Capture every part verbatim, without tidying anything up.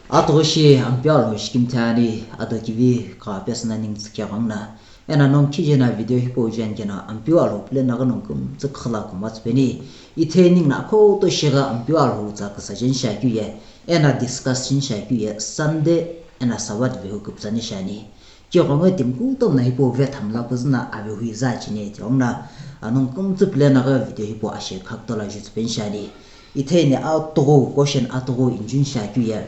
Atughushi Ampeu Alhou shikimthi ani, ado kivi kha pesüna ningu tsükhe ghangna. Eno nongu khijena video hipau jeni keno Ampeu Alhou pule naghi nongu kümtsü khüla kumtsü peni. Itheni ningu no akhoto shigha Ampeu Alhou tsa küsa jeni shiakeu ye, eno discuss jeni shiakeu ye, Sunday eno Sabbath vehu küpütsani shiani. Kighengu timi kutomo no hipau vethamla kuzüna avehu iza chini tighenguno, eno nongu kümtsü pule naghi video hipau ashe khaktola jutsu peni shiani. Itheni atughu question atughu injun shiakeu ye.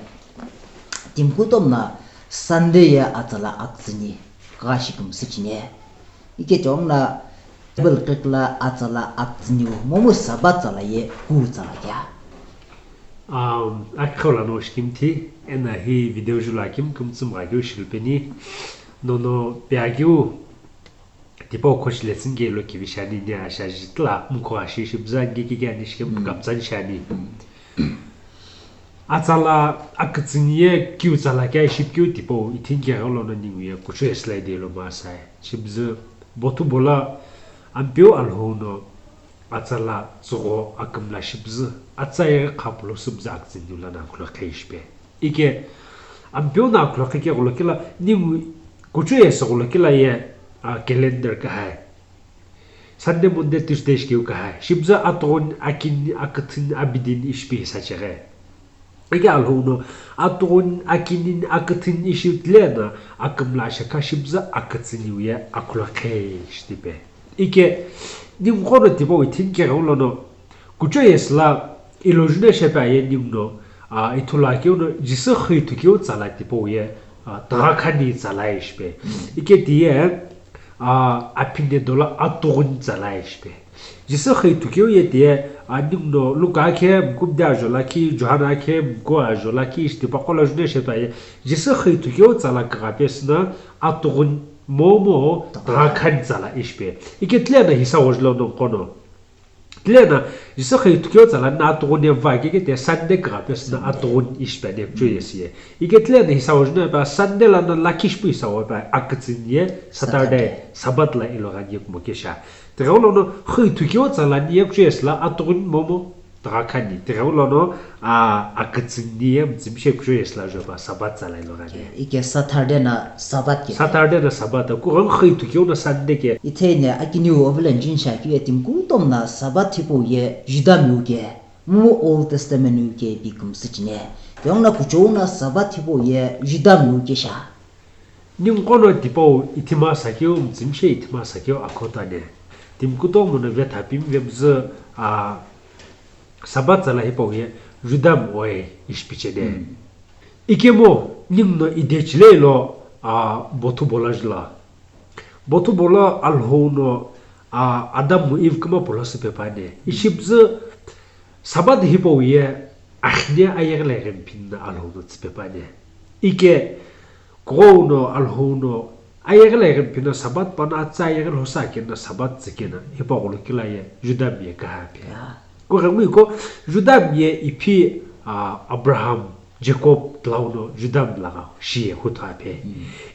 Timi kutomo no Sunday ye atsala akütsüni kugha shi kümsü chini. Ike tighenguno Bible kikla atsala akütsüniu momu Sabbath tsala ye kughu tsala kea. Um, akhola no shikimthi, eno hi video jula kim kümtsü mgha keu shilupeni, nono piakeu tipau khoshi lesson kelo kivi shiani ni asha jitla mkho ashi shibza nge kike ani shikem kaptsan shiani. Atsala akütsüni ye kughu tsala kea shipkeu tipau ithinki gholo no ningu ye kuchou ye slide lo masai. Shibzü bothu bola Ampeu Alhou no atsala tsügho akümla shibzü, atsa ye kha pulo shibzü akütsüniu lana khulokhe shipe. Ike Ampeu no akhulokhe ke ghulokila ningu kuchou ye sü ghulokila ye, a, calendar kahai. Sunday, Monday, Tuesday shikeu kahai. Shibzü atughuni, akini, akütsüni, abidini ishipi hisa cheghe. Ike Alhou no atughuni, akini, akütsüni ishiu tile no akümla shakha shibzü akütsüniu ye akhulokhe shitipe. Ike ningu ghono tipau ithinki gholo no kuchou ye sü la ilo june shepe aye ningu no, a, ithulu akeu no Jisü xü ithukeu tsala tipau ye, a, tugha khani tsala ishipe. Ike tiye, a, aphine dolo atughuni tsala ishipe. Jisü xü ithukeu ye tiye, a, ningu no Luka akhe mkubde ajo lakhi, Johana akhe mku ajo lakhi, ishi tipaqo lo june shepe aye Jisü xü ithukeu tsala kugha pesüna atughuni momu tugha khani tsala ishipe. Ike tile no hisa gholo no nongu ghono. Tile no Jisü xü ithukeu tsala no atughuni va kike te Sunday kugha pesüna atughuni ishipe ani kuchou ye sü ye. Ike tile no hisa gholo no pa Sunday lano lakhi shipu hisa gholo pa akütsüni ye Saturday, Saturday. Sabbath la ilo ghani ye kumo kesha. Tighenguno xü ithukeu tsala ni ye kuchou ye sü la atughuni momu tugha khani. Tighenguno, a, akütsüni ye mütsümishei kuchou ye sü la joba Sabbath tsala ilo ghani. Ike Saturday no Sabbath ke. Saturday no Sabbath, kughengu xü ithukeu no Sunday ke. Itheni akiniu ovüle injun shiakeu ye timi kutomo no Sabbath hipau ye Judamiu ke, momu Old Testament u ke ipi kümsü chini. Tighenguno kuchou no Sabbath hipau ye Judamiu ke sha. Ningu ghono tipau ithima sakeu, mütsümishei ithima sakeu akhoto ani. Timi kutomo no vetha pimi vemzü, a, Sabbath tsala hipau ye Judami oe ishipi cheni. Ikemu ningu no idechile lo, a, bothu bola jula. Bothu bola Alhou no, a, Adam mu Eve küma pulo süpe püani. Ishibzü Sabbath hipau ye akhine ayeghi lo ighimi pino Alhou no tsüpe püani. Ike kughou no Alhou no ayeghi lo ighimi pino Sabbath pano atsa ayeghi lo sa keno Sabbath tsükeno hipau gholo kila ye Judami ye kaha pe. Kughengu iko Judami ye ipi, a, Abraham, Jacob tlauno Judami lagha shiye hutha pe.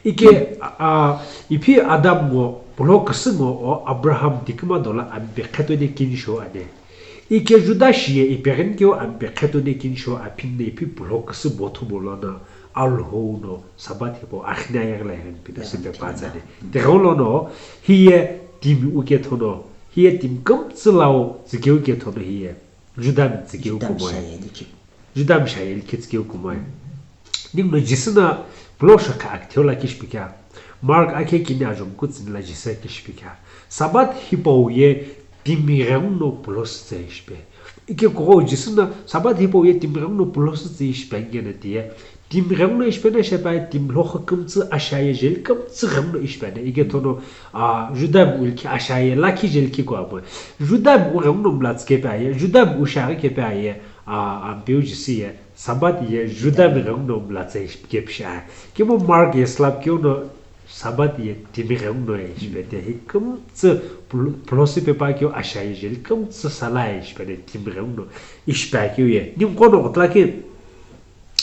Ike, a, a, ipi Adam ngo pulo küsü ngo o Abraham tiküma dolo ampe khetone kinisho ani. Ike Juda shiye ipeghini keu ampe khetone kinisho aphinne ipi pulo küsü bothu bolo no Alhou no Sabbath hipau akhine ayeghi lo ighimi pino süpe püatsani. Tighenguno hiye timi uke thono, hiye timi kümtsü lau tsükeu ke thono hiye Judami tsükeu kumoe. Judami shiaye likhi tsükeu kumoe. Ningu no Jisü no pulo shokha akitheu lakhi shipi kea. Mark akhe kini ajo mkutsüni lo Jisü akhi shipi kea. Sabbath hipau ye timi ghenguno pulo sütse ishipe. Ike kughou Jisü no Sabbath hipau ye timi ghenguno pulo sütse ishipe angeno tiye. Timi ghenguno ishipe no shepa timi lhokhu kümtsü ashaye jeli kümtsü ghenguno ishipe ani. Ike thono, a, Judami u likhi ashaye lakhi jeli khi kuamoe. Judami u ghenguno mla tsükepe aye, Judami u shiaghi kepe aye, a, Ampeu Jisü ye Sabbath ye Judami ghenguno mla tse ishi kepu shi aye. Kemu Mark ye sülapekeu no Sabbath ye timi ghenguno ye ishipe te hi kümtsü pulo-, pulosi pepa keu ashaye jeli kümtsü sala ye ishipe te timi ghenguno ishipe akeu ye. Ningu ghono ghutla ki,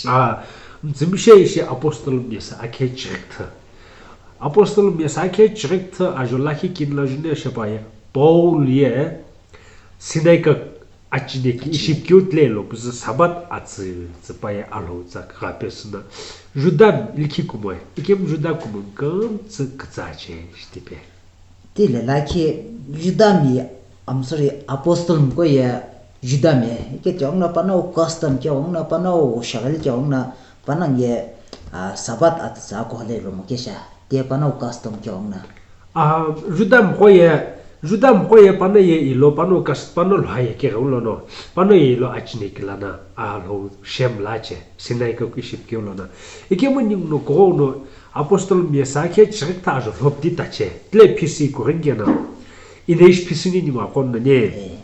a, mütsümishei ishi apostle miyesa akhe chirikthü. Apostle miyesa akhe chirikthü ajo lakhi kini lo june shepa ye Paul ye synagogue Achineki ishi pikeu tile lo püzü Sabbath atsütsü paye Alhou tsa kugha pesü na Juda likhi kumoe, ikemu Juda kumo kümtsü kütsa che shitipe. Tile lakhi Juda mi, I'm sorry, apostle mko ye Juda mi, ike tiong na panau custom ke ong na panau shagil ke ong na panang ye, ah, Sabbath atsütsü ako hale lo mo kesha, te panau custom ke ong na. Ah, Juda mko ye, Juda mko ye pano ye ilo pano kas-, pano lha ye keghe ulo no, pano ye ilo achineki lana, Alhou Shem la che, Sinai ko ishi pikeu lona. Ikemu ningu no kugho no apostle mi sa khe chirikta ajo lhopdi ta che, tle P C kuringe na. Ine ishi P C ni ningu akon na ne.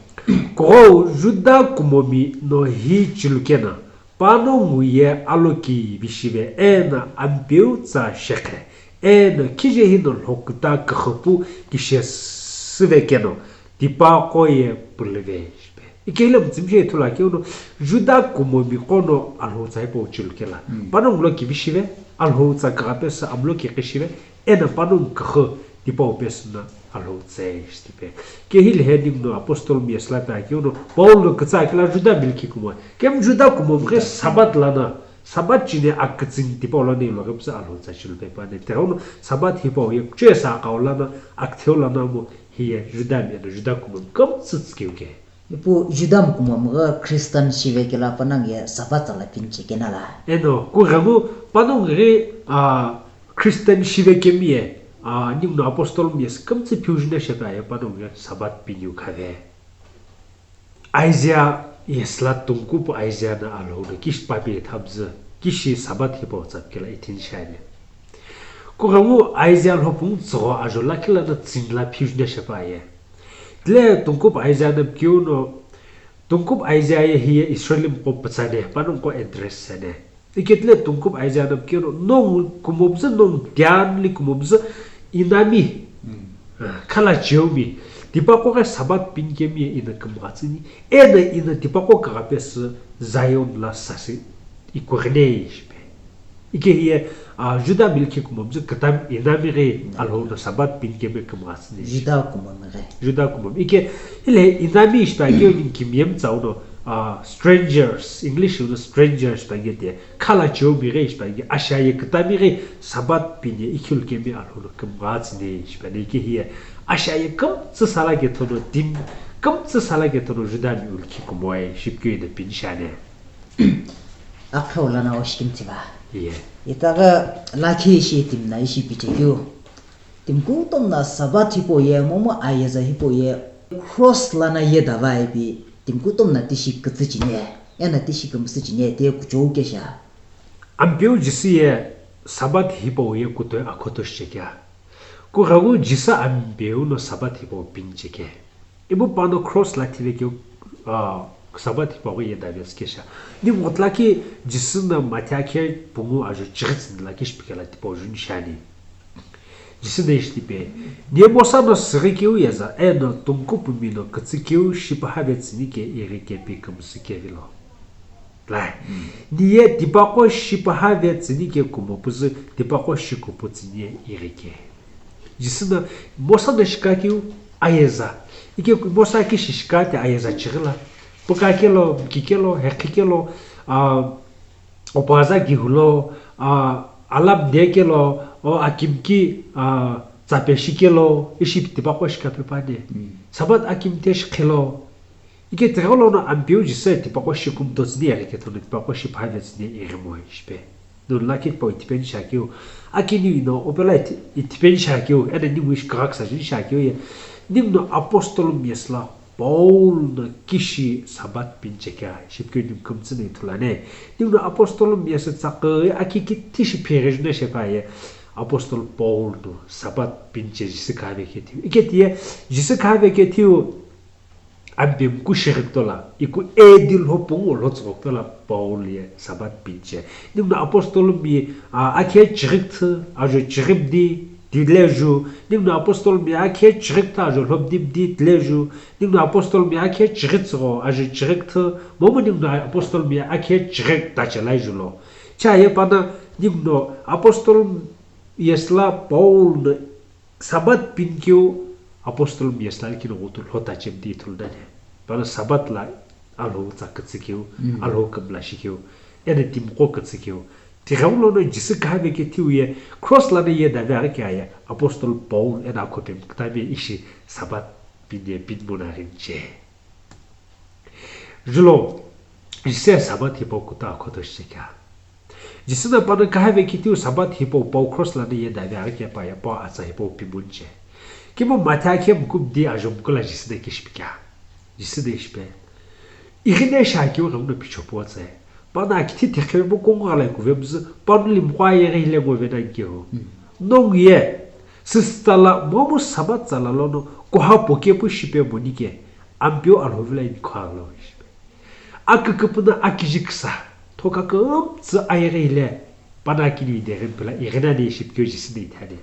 Kugho Juda kumomi no hi chilu kena. Panongu ye aloki vishive eno Ampeu tsa shekhe, eno khije hino lhokuta kükhopu kishe süve keno, tipaqo ye pulüve shipe. Ikehile mütsümishei ithulu akeu no, Juda kumomi qo no Alhou tsa hipau chilu kela. Mm. Panongu lo kivishive, Alhou tsa kugha pesü amlo kiqishive, eno panongu kükhu tipau pesü na Alhou tse shitipe. Kehile he ningu no apostle mi esla pe akeu no Paul no kütsa kela Juda mi likhi kumo. Kem Juda kumo mkhe Sabbath lana, Sabbath chine akütsüni tipau lana ilo kepüzü Alhou tsa chilu pe pa ne. Te no Sabbath hipau ye kuchesa kau lana, aktheu lana mo hiye Juda mi eno Juda kumo kümtsü tsikeu ke. Ipu Juda mkumomghi Christian shive kela panang ye Sabbath la pinche kenala. Eno, kughengu panongu ghi, ah, Christian shive kemi ye, ah, ningu no apostle mi ye kümtsü phiu juna shepe aye panongu ghi Sabbath piniu khave. Isaiah ye sla tungkupu Isaiah na Alhou no kishi papi thabzü, kishi Sabbath hipau tsap kela ithin shani. Kughengu Isaiah lhopung tsügho ajo lakhi lana tsini la phiu juna shepe aye. Tile tungkupu Isaiah na pikeu no, tungkupu Isaiah ye hiye Israel mko pütsane, panongu qo address sene. Iketile tungkupu Isaiah na pikeu no, nongu kumopüzü nongu tianli kumopüzü inami. Mm. Ah, khala cheumi. Tipaqo ghi Sabbath pinikemi ye ino kümghatsüni. Eno ino tipaqo kugha pesü Zion la sasi ikughine shipe. Ike hiye, ah, Juda mi likhi kumomzü kütami inami ghi Alhou no Sabbath pinikemi kümghatsüni. Juda kumomi ghi. Juda kumomi. Ike hile inami shipe akeu ningu kimiye mütsa uno, ah, strangers, English uno strangers shipe ange te. Khala cheumi ghi shipe ange, asha ye kütami ghi Sabbath pini ikhilu kemi Alhou no kümghatsüni shipe ane ike hiye. Asha ye kümtsü sala kethono tim, kümtsü sala kethono Juda mi likhi kumoe shipikeu ino pini shane. Akhau lana oshikimtsiva. Iye. Itaghi lakhi ishi timna ishi pichekeu. Tim kutom na Sabbath hipau ye, momu ayeza hipau ye, cross lana ye dava ipi, tim kutom na tishi kütsü chine, eno tishi kümsü chine, te kuchou kesha. Ampeu Jisü ye Sabbath hipau ye kutoi akhoto shichekea. Kughengu Jisü Ampeu no Sabbath hipau pinicheke. Ipu pano cross la thivekeu, ah, Sabbath hipau ye davies kesha. Ningu ghutu lakhi Jisü no Matthew akhe pungu ajo chighitsüni lakhi shipikela tipau juni shani. Jisü no ishi tipe, niye Mosa no süghikeu yeza, eno tungkupu mi no kütsükeu shipahave tsüni ke ighi kepi kümsü kevilo. Lai, niye tipaqo shipahave tsüni ke kumopüzü, tipaqo shikupu tsüni ye ighi ke. Jisü no Mosa no shikakeu ayeza. Ike Mosa kishi shikate ayeza chighila. Pükakelo, mkikelo, heqhikelo, ah, opaza gihulo, ah, alam dekelo, o akimki, ah, tsape shikelo, ishi tipaqo shikape pane. Mm. Sabbath akimte shikhelo. Ike tighenguno Ampeu Jisü tipaqo shikumto tsüni ighi kethono tipaqo shipahave tsüni ighimoe shipe. Nongu lakhi tipau itipeni shiakeu. Akiniu ino opela iti-, itipeni shiakeu, eno ningu ishi kagha küsa juni shiakeu ye. Ningu no apostle mi esla Paul no kishi Sabbath pinichekea, shipikeu ningu kümtsü no ithulu ane. Ningu no apostle mi esü tsaqi aki kithi shi pheghi juna shepe aye. Apostle Paul no Sabbath piniche Jisü khave kethiu. Ike tiye Jisü khave kethiu Ampeu mku shighiktola, iku A D lhopungu lhotsüghoktola Paul ye Sabbath piniche. Ningu no apostle mi, ah, akhe chighikthü, ajo chighibdi, tile ju. Ningu no apostle mi akhe chighikthü, ajo lhobdibdi, tile ju. Ningu no apostle mi akhe chighitsügho, ajo chighikthü. Momu ningu no apostle mi akhe chighik tache lai julo. Cha ye pana ningu no apostle yesla Paul no Sabbath pinikeu apostle mi esla likhi no ghutu lhota chepdi ithulu nani. Pano Sabbath la Alhou tsa kütsükeu, Alhou kümla shikeu, eno timiqo kütsükeu. Tighengulono Jisü kahave kethiu ye cross lano ye dave aghi kea ye Apostle Paul eno akhopemi kütami ishi Sabbath pin ye pin mono aghi che. Julo, Jisü Sabbath hipau kuta akhoto shichekea. Jisü no pano kahave kethiu Sabbath hipau pau cross lano ye dave aghi kea pa ye pau atsa hipau pimoni che. Kimo Matha khe mkubdi ajo mkula Jisü no kishipikea. Jisü no ishipe. Ighine shakeu ghenguno pichopu tse. Pano akithi thekhevepu kongoghalai kuvemzü, pano limqo ayeghi hile ngovenani keho. Nongu ye, süsütsala momu Sabbath tsala lono kuha pokepu shipe monike, Ampeu Alhou vilo inikhu alo shipe. Aküküpüno akiji küsa, thoka kümtsü ayeghi hile, pano akini ideghi pila ighinani shipikeu Jisü no ithani.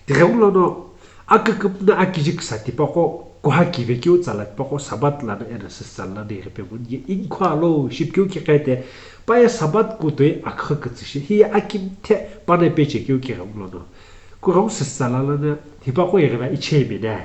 Tighengulono, aküküpüno akiji küsa tipaqo, kuha kivekeu tsala tipaqo, Sabbath lano eno süsütsala lano ighipe monike inikhu alo shipikeu kiqete, pa ye Sabbath kutoi aküxü kütsü shi, hi akimthe pano pechekeu kighengulono. Kughengu süsütsala lano hipaqo ighiva ichei mene.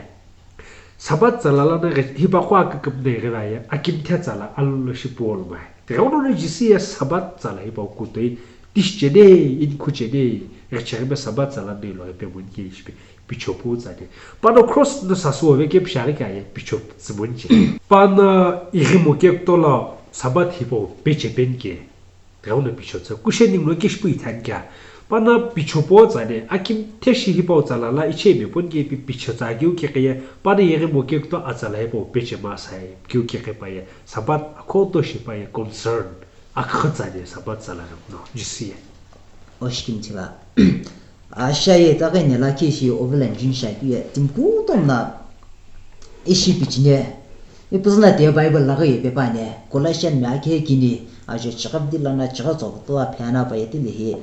Sabbath tsala lano ghi-, hipaqo aküküpüno ighiva ye, akimthe tsala alolo shipuolumai. Tighengulono Jisü ye Sabbath tsala hipau kutoi tishi cheni, inikhu cheni, ghicheghi me Sabbath tsala no ilo ghipe monike shipe, pichopu tsani. Pano cross no sasü wove kepu shiaghi kea ye pichopu tsümoni che. Pano ighimo kekutolo Sabbath hipau peche penike. Tighenguno pichotsa, kushe ninguno kishipu ithani kea. Pano pichopu tsani, akimthe shi hipau tsala la ichei meponi ke pi pichotsa keu kiqi ye, pano ighimo kekuto atsala hipau peche masai keu kiqi pa ye, Sabbath akhoto shipa ye concern. Aküxü tsani Sabbath tsala ghenguno, Jisü ye. Oshikimthi va. Asha ye taghi nela kishi ovilen jin shakeu ye, timi kutomo na ishi pichine. Ipuzü na tiye Bible laghi ye pepa ne, Colossian me akhe kini, ajo chighi bdi lana chighi tsoghi tua phena pa ye tili hi.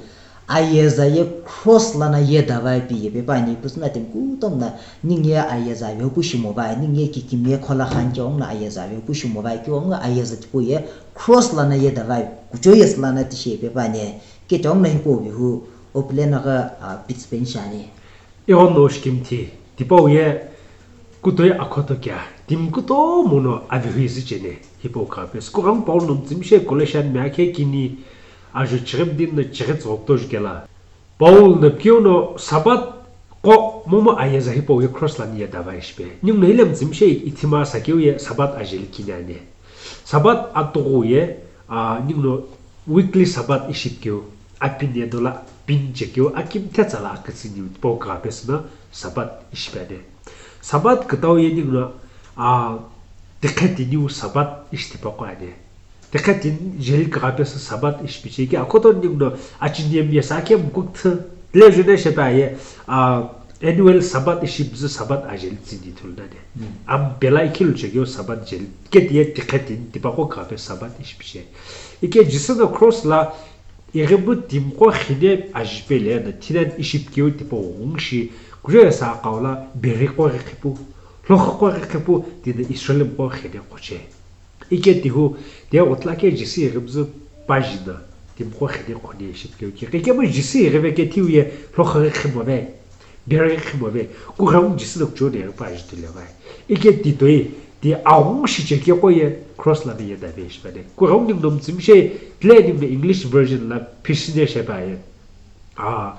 Ayeza ye cross lana ye davai pi ye pepa ne, ipuzü na timi kutomo na, ningu ye ayeza vepu shimo vai, ningu ye kikimi ye khola khan ke ong na ayeza vepu shimo vai, ke ong na ayeza tipau ye cross lana ye davai, kucho yes lana tishi ye pepa ne, ke tong na hipau vihu, opile na ghi, ah, pits pen shani. Ighono shikimthi, tipau ye kutoi akhoto kea, timi kutomo no avihu izü cheni, hipau kha pes. Kughengu Paul no mtsümshe Colossian me akhe kini ajo chighi bdi no chighi tsoghi kutoju kela. Paul no pikeu no Sabbath qo momu ayeza hipau ye cross lano ye davai shipe. Ninguno hile mtsümshe ithima sakeu ye Sabbath ajeli kini ani. Sabbath atughu ye, ah, ninguno weekly Sabbath ishi pikeu, apin ye dola pin chekeu, akimthe tsala akütsü niu tipau kha pesü no Sabbath ishi pe ani. Sabbath kütau ye ninguno, ah, tikhe tiniu Sabbath ishi tipaqo ani. Tikhe tini jeli kha pesü Sabbath ishi piche ke akhoto ninguno achini ye miyesa akhe mkukthü. Tile june shepa ye, ah, annual Sabbath ishi püzü Sabbath ajeli tsüni ithulu nani. Ampela ikhilu chekeu Sabbath jeli. Ke tiye tikhe tini tipaqo kha pesü Sabbath ishi piche. Ike Jisü no cross la ighibu timiqo xine ajipe le no thinani ishi pikeu tipau ghungu shi, kujo yesa aqau la beri qo ghi khipu, lhokhu qo ghi khipu, tino Israel miqo xine qoche. Ike tihu, tiye ghutla ke Jisü ighimzü pajina, timiqo xine qhoni ishi pikeu ke. Ike mo Jisü ighive kethiu ye lhokhu ghi khimove. Beri ghi khimove, kughengu Jisü no kuchou no ighi pa ajuthu le vai. Ike ti toi, ti aghungu shiche keqo ye cross lano ye dave shipa ne. Kughengu ninguno mtsümshe, tile ninguno English version la phisine shepa ye. Ah,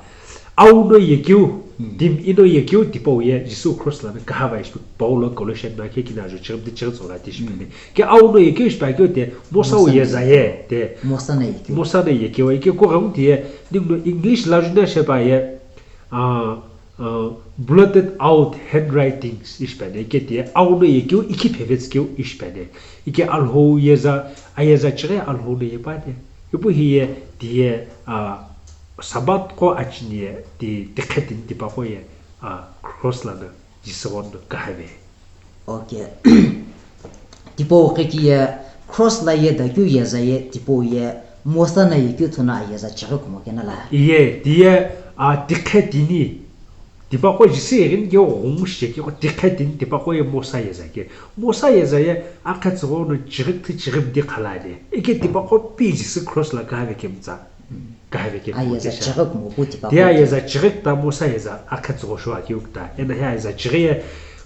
au no yekeu, timi ino yekeu tipau ye Jisü cross lano kaha vai shipa Paul Colossian me akhe kini ajo chighi bdi chighi tsoghi la ti shipa ne. Ke au no yekeu shipa keu te, Mosa u yeza ye te. Mosa no yekeu. Mosa no yekeu, ike kughengu tiye, ninguno English la june shepa ye. Ah, ah, blotted out handwritings ishi pene, ike tiye au no yekeu ikhi phevetsükeu ishi pene. Ike Alhou yeza, ayeza chighi Alhou no yepane. Ipu hiye tiye, ah, Sabbath qo achini ye, ti, tikhe tini tipaqo ye, ah, cross lano Jisü ghono kahave. Okay. Tipau qhikiye cross la ye dakeu yeza ye, tipau ye Mosa no yekeu ithuna ayeza chighi kumo kena la. Iye, tiye, ah, tikhe tini. Tipaqo Jisü ighini keu ghungu shiche keqo tikhe tini tipaqo ye Mosa yeza ke. Mosa yeza ye akhe tsügho no chighi kthi chighi bdi khala ani. Ike tipaqo pi Jisü cross la kahave kemtsa. Kahave ke ayeza chighi kumo pu tipaqo. Tiye ayeza chighi kta Mosa yeza akhe tsügho shuwa keu kta. Eno he ayeza chighi ye,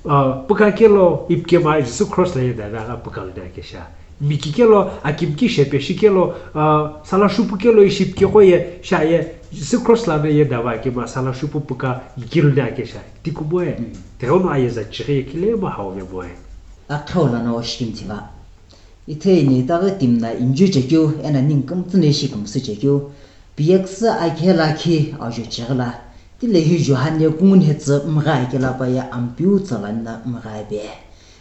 ah, püka kelo ipikema Jisü cross la ye dave agha püka lina kesha. Miki kelo, akimki shepe shi kelo, ah, sala shupu kelo ishi pike qo ye, sha ye, Jisü cross lano ye dava kema sala shupu puka miki luni ake sha. Ti kumoe, mm, tighenguno ayeza chighi ye kile mo hau ve moe. Akhau lano shikimthiva. Itheni taghi timna inju chekeu, ena ning kümtsü ne shi kümsü chekeu. Piyaküsü akhe lakhi ajo cheghi la, tilehi Johane kungu nhetsü mgha akela pa ye Ampeu tsalanina mgha be.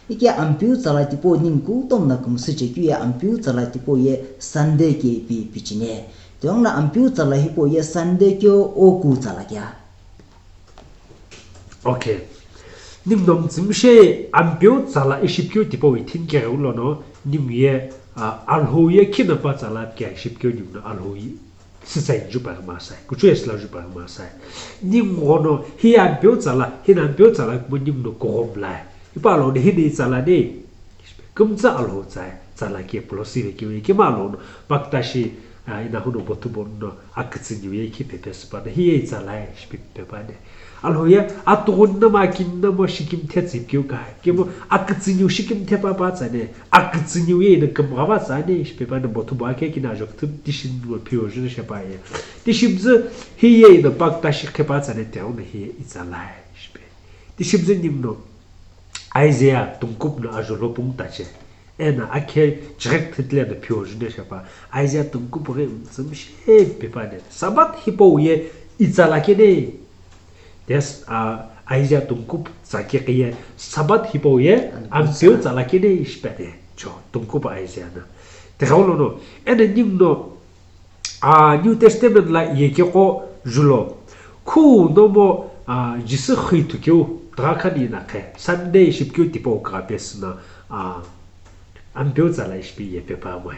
Ike Ampeu tsala tipau ning kutom na kümsü chekeu ye Ampeu tsala tipau ye Sunday ke ipi pichine. Tighenguno Ampeu tsala hipau ye Sunday keu oku tsala kea. Okay. Ninguno mütsümishei Ampeu tsala ishi pikeu tipau ithini keghengulono, ningu ye, ah, Alhou ye khinapa tsala kea ishi pikeu ninguno Alhou ye. Sütsa inju paghi masai, kuchou ye süla ju paghi masai. Ninguno, hi Ampeu tsala, hino Ampeu tsala kumo ninguno kughom lai. Ipa lono hino itsala ne. Kümtsü Alhou tsae, tsala ke pulo sive keu ye kema lono, paktashi, ah, ina huno bothu bono, akütsü niu ye ki pepe süpana, hi ye itsala ye, shipi pepe pane. Alhou ye, atughuni na ma kini na mo shikimthe tsipikeu ka, kemo akütsüniu shikimthe pa pa tsane, akütsüniu ye ina kümgha va tsane, ishi pepa na bothu bo akhe kina ajo küthü tishi mo phio jüne shepa ye. Tishimzü hi ye ina paktashi khe pa tsane, tighenguno hi ye itsala ye, ishi pe. Tishimzü ninguno, Isaiah tungkup no ajo lo pung tache. Ena akhe chirek thitile na phio jüne shepa. Isaiah tungkup ghi mütsümishei pepa ne. Sabbath hipau ye itsala kene. Des, ah, Isaiah tungkup tsakighi ye Sabbath hipau ye Ampeu tsala kene ishi pene. Cho, tungkup Isaiah na. Tighengulono, ena ninguno, ah, New Testament la yekeqo julo. Khu nomo, ah, Jisü xüithukeu, tugha khani na khe, Sunday ishi pikeu tipau kagha pesü na, ah, Ampeu tsala ishi pi ye pepa moe.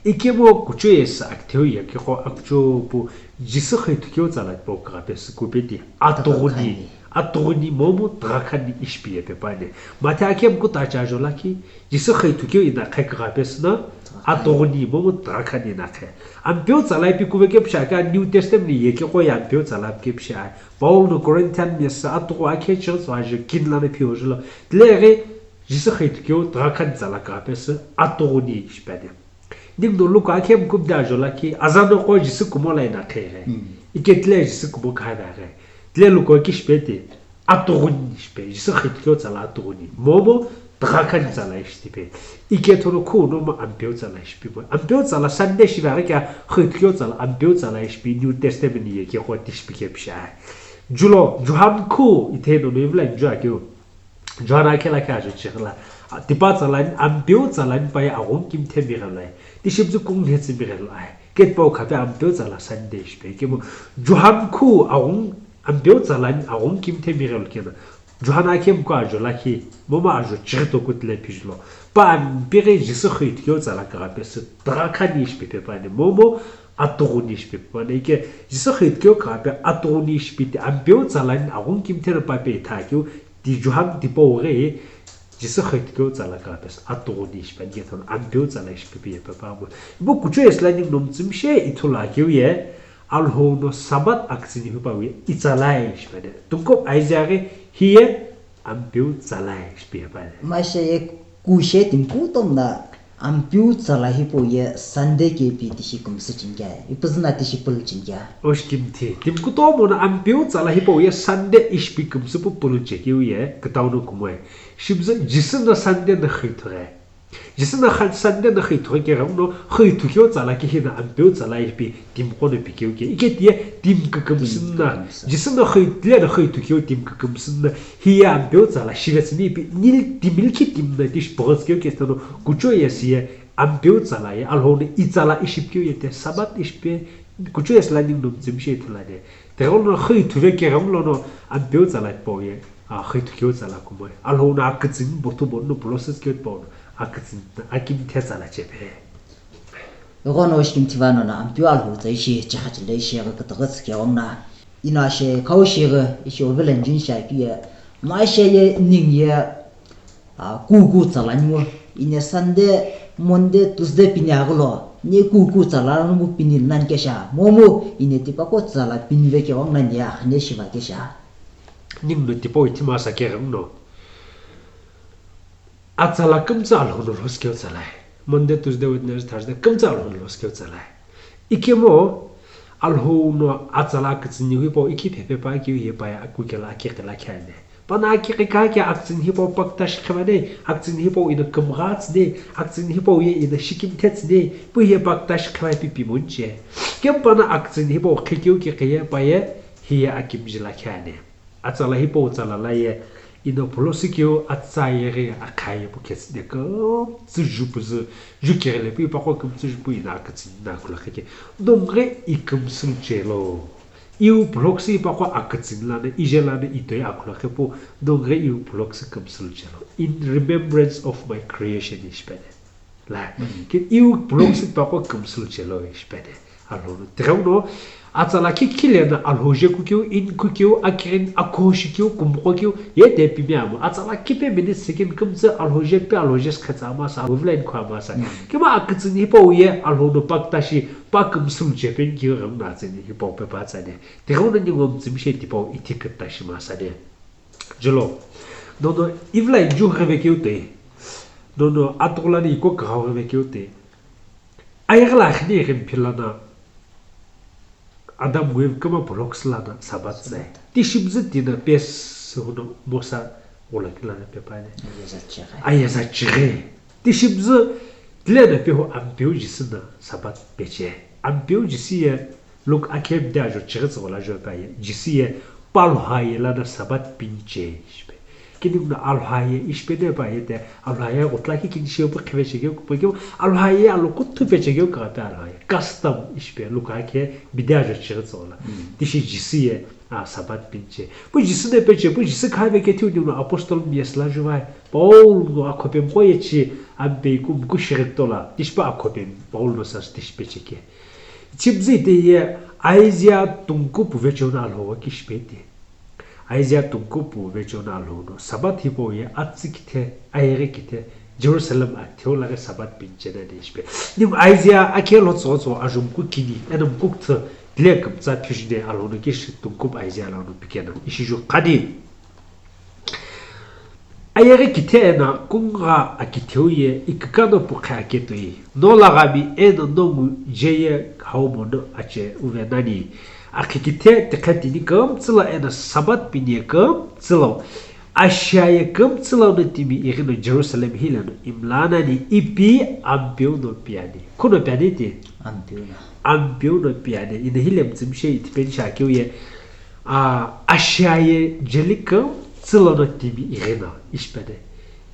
Ikemu kuchou ye sü akitheu yekeqo akuchou pu Jisü xüithukeu tsala tipau kagha pesü kupe ti atughuni, atughuni momu tugha khani ishi pi ye pepa ne. Mathe akhe mku ta cha jo lakhi, Jisü xüithukeu ina khe kagha pesü na, atughuni momu tugha khani na khe. Ampeu tsala ipi kuve kepsha ka New Testament ni yekeqo ye Ampeu tsala kepsha. Paul no Corinthian mesa atughu akhe church ajo kin lana phio julo. Tileghi Jisü xüithukeu tugha khani tsala kagha pesü atughuni ishi pene. Ninguno Luka akhe mkubde ajo lakhi, azano qo Jisü kumo la ina khe ghe. Mm. Ike tile Jisü kumo kha da ghe. Tile Luka ki shipe ti, atughuni shipe, Jisü xüithukeu tsala atughuni. Momo, tugha khani tsala ishi tipe. Ike thono khu nomo Ampeu tsala ishi pi mo. Ampeu tsala Sunday shive aghi kea xüithukeu tsala, Ampeu tsala ishi pi New Testament ni yekeqo tishi pi kepsha. Julo, Johan khu, ithe no no ivla inju akeu. John akhe lakhi ajo chighi la, a, tipa tsalani, Ampeu tsalani pa ye aghungu kimthe mighelo ai. Tishimzü kungu nhetsü mighelo ai. Ketipau khape Ampeu tsala Sunday shipe. Kemu John khu aghungu, Ampeu tsalani aghungu kimthe mighelo kena. John akhe mku ajo lakhi, momo ajo chighi toku tile pijilo. Pa Ampeu ghi Jisü xüithukeu tsala kagha pesü tugha khani ishi pe pepa ne. Momo atughuni ishi pe pepa ne. Ike Jisü xüithukeu kagha pe atughuni ishi pi ti Ampeu tsalani aghungu kimthe na pa pe itha keu. Ti John tipau ghi Jisü xüithukeu tsala kagha pesü atughuni ishi peni kethono Ampeu tsala ishi pipi ye pepa mo. Ipu kuchou ye sülani no mütsümishei ithulu akeu ye Alhou no Sabbath akütsüni hipau ye itsala ye ishi peni. Tungkup Isaiah ghi hi ye Ampeu tsala ye ishi pi ye peni. Masha ye kushe timi kutom na Ampeu tsala hipau ye Sunday ke ipi tishi kümsü cheni kea, ipuzü na tishi pulu cheni kea. Oshikimthi, timi kutomo na Ampeu tsala hipau ye Sunday ishi pi kümsü pu pulu chekeu ye, kütau no kumoe. Shimzü Jisü na Sunday na xüithughe. Jisü na khan Sunday na xüithughe keghenguno xüithukeu tsala ke hina Ampeu tsala ishi pi timi qo no pikeu ke. Ike tiye timi kükümsü na. Jisü na xüi-, tile na xüithukeu timi kükümsü na. Hi ye Ampeu tsala shivetsüni ipi nil timi likhi timi na tishi pughutsü keu ke sitano kuchou ye si ye Ampeu tsala ye, Alhou no itsala ishi pikeu ye te, Sabbath ishi pi, kuchou ye sülani no mütsümishei ithulu ani. Tighenguno xüithughe keghengulono Ampeu tsala tipau ye, a, xüithukeu tsala kumoe. Alhou no akütsüni bothu bono pulo sütsu keu tipau no, akütsüni, akimthe tsala chepe. Ighono oshikimthi vano na Ampeu Alhou tsa ishi, chekha chile ishi, aghi kütüghü tsü keghengu na. Ino ashe, khau shighi, ishi ovela njun sha keu ye, masha ye ning ye, A, kuku tsalani ngo. Ine Sunday, Monday, Tuesday pini aghülo. Ne kuku tsalani ngo pini nani kesha. Momu, ine tipaqo tsala pini vekewang nani ya, ne shiva kesha. Ninguno tipau ithima sa keghenguno. Atsala kümtsü Alhou no lhosikeu tsalai. Monday, Tuesday, Wednesday, Thursday, kümtsü Alhou no loss keu tsalae. Ikemu Alhou no atsala akütsüni hipau ikhi phepe pa keu ye pa ye akukela akekela khe ane. Pana akekeka khe akütsüni hipau paktashi khevane, akütsüni hipau ino kümgha tsüne, akütsüni hipau ye ino shikimthe tsüne, pu ye paktashi kheva pipi monche. Kemu pana akütsüni hipau khekeu kekhe ye pa ye hiye akimjila khe ane. Atsala hipau tsala la ye, ino pulosü keu atsa yeghi akha ye pu khetsüne kümtsü jupuzü, ju keghile pu ipaqo kümtsü jupu ino akütsüni na khulakhe ke. Nonghi ikümsü luchelo. Iu pulosü ipaqo akütsüni lana, ije lana itoi akhulakhe pu, nonghi iu pulosü kümsü luchelo. In remembrance of my creation, ishi pene. La, ke iu pulosü ipaqo kümsü luchelo, ishi pene. Alhou no. Tighenguno, atsala khe khile na Alhou je kukeu, in kukeu, akirin, akhoshi keu, kumqo keu, ye de pimi amo. Atsala khe pe minute second kümtsü Alhou je pe Alhou je skhetsa ama sa, Alhou vila in khu ama sa. Kema akütsüni hipau ye Alhou no paktashi, pa kümsü luche pen keu ghenguno atsüni hipau pe pa tsane. Tighenguno ningu mtsümshe tipau ithi küktashi ma sane. Jelo. Nono ivila inju gheve keu te. Nono atugulani iko kagau gheve keu te. Ayeghi la akhine ighi mphilana. Adam Eve kama pulosü lana Sabbath tsai. Tishimzü tina pes huno Mosa ghulakilana pepane. Ayeza chighi. Ayeza chighi. Tishimzü tilena pehu Ampeu Jisü na Sabbath peche. Ampeu Jisü ye Luke akhe mde ajo chighi tsügho la jo pa ye, Jisü ye pa Alhou ye lana Sabbath pinche, ishi pe. Kini kuna Alhou ye ishi pe ne pa ye te, Alhou ye gutla ki kini sheu pu khive chekeu kupe keu, Alhou ye alo kuthu pe chekeu ka pe Alhou ye. Custom ishi pe, Luke akhe mde ajo chighi tsügho la. Tishi Jisü ye, a, Sabbath pinche. Pu Jisü ne peche, pu Jisü kha ve kethiu ni kuna apostle miyes la jo vai. Paul ngo akhope mko ye chi, ampe iku mku shighi tola. Tishi pa akhope Paul no sas tishi peche ke. Chimzü ite ye Isaiah tungkupu vecheo no Alhou wa kishi pe ite. Isaiah tungkupu vecheo no Alhou no Sabbath hipau ye atsükithe, ayeghi kithe, Jerusalem akitheu laghi Sabbath pinche nani ishi pe. Nim Isaiah akhe lo tso tso ajumku kini, eno mkukthü, dile kümtsa phijune Alhou no kishi tungkupu Isaiah lo no pikena. Ishi ju khani. Ayeghi kithe eno kungugha akitheu ye iküka no pukhe aketoi. No laghami eno nongu je ye hau mono ache uve nani. Akhi kithe tikhe tini kümtsü lo eno Sabbath pini ye kümtsü lo. Ashia ye kümtsü lono timi ighi no Jerusalem hile no imla nani ipi Ampeu no piani. Kuno piani ti? Ampeu no. Ampeu no piani. Ino hile mtsümshe itipeni shakeu ye. A, Ashia ye jeli kümtsü lono timi ighi no, ishi pene.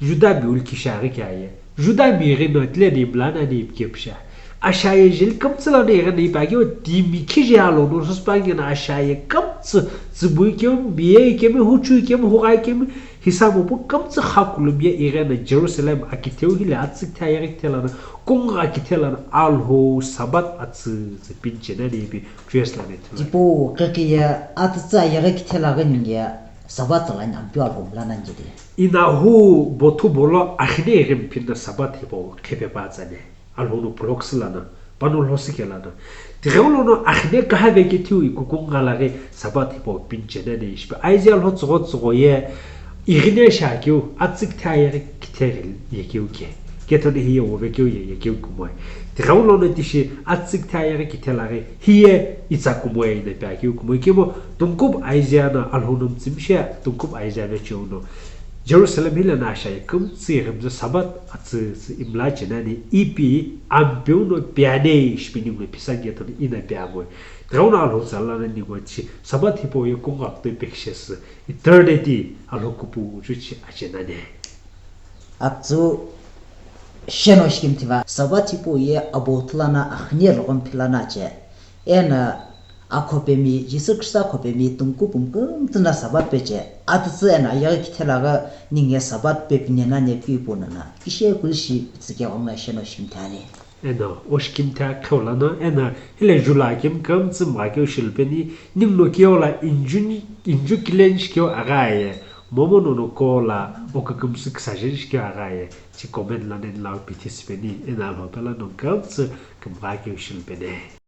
Juda mi ulki shaghi kea ye. Juda mi ighi no tile ni mla nani ipikepsha. Ashia ye jeli kümtsü lono ighi no ipa keu timi kije alo no suspangi no Ashia ye kümtsü tsübui kemi, miye kemi, huchui kemi, hughai kemi, hisa mopu kümtsü khakulum ye ighi no Jerusalem akitheu hile atsükithe ayeghi kithe lono, kungugha kithe lono Alhou Sabbath atsütsü pinche nani ipi Jews lani ithulu. Tipau kekhiye atütsü ayeghi kithe laghi ningu ye Sabbath tsala ni Ampeu Alhou mla nani jeli. Inahu bothu bolo akhine ighi mphina Sabbath hipau khepe pa tsane. Alhou no pulosü lana, pano lhosü ke lana. Tighengu lono akhine kaha ve kethiu ikuku ngalaghi Sabbath hipau pinche nani ishi pe. Isaiah lo tsügho tsügho ye Ighine shakeu, atsükithe ayeghi kithe yekeu ke. Kethoni hiye wovekeu ye yekeu kumoe. Tighengu lono tishi atsükithe ayeghi kithe laghi hiye itsa kumoe ino pi akeu kumoe. Kemu tungkupu Isaiah no Alhou no mtsümshe tungkupu Isaiah vecheo no. Jerusalem hile no Ashia ye kümtsü ighimzü Sabbath atsütsü imla chenani ipi Ampeu no piani ishi pi ningu no phisa kethoni ino pi amoe. Tighengu no Alhou tsala no ningu tishi Sabbath hipau ye kungugha kutoi pekishesü. Eternity Alhou kupu uchuchi ache nani. Atsu sheno shikimthiva Sabbath hipau ye abo thulana akhine logomphilana che. Eno akhopemi, Jisü Khrista akhopemi tungkupu kümtsü no Sabbath peche. Atütsü eno ayeghi kithe laghi ningu ye Sabbath pepine nani pi ipu nana. Kishe kulishi pitsike ghongna sheno shikimthi ani. Eno, oshikimthi akheu lono, eno, hile jula kemu kümtsü mgha keu shilupeni, ningu no keo la injun-, inju kilen shikeu aghaye, momu nono ko la, okükümsü küsajen shikeu aghaye, chi comment lono eni lau pithi sipeni, eno Alhou pelo no kümtsü kümgha keu shilupeni.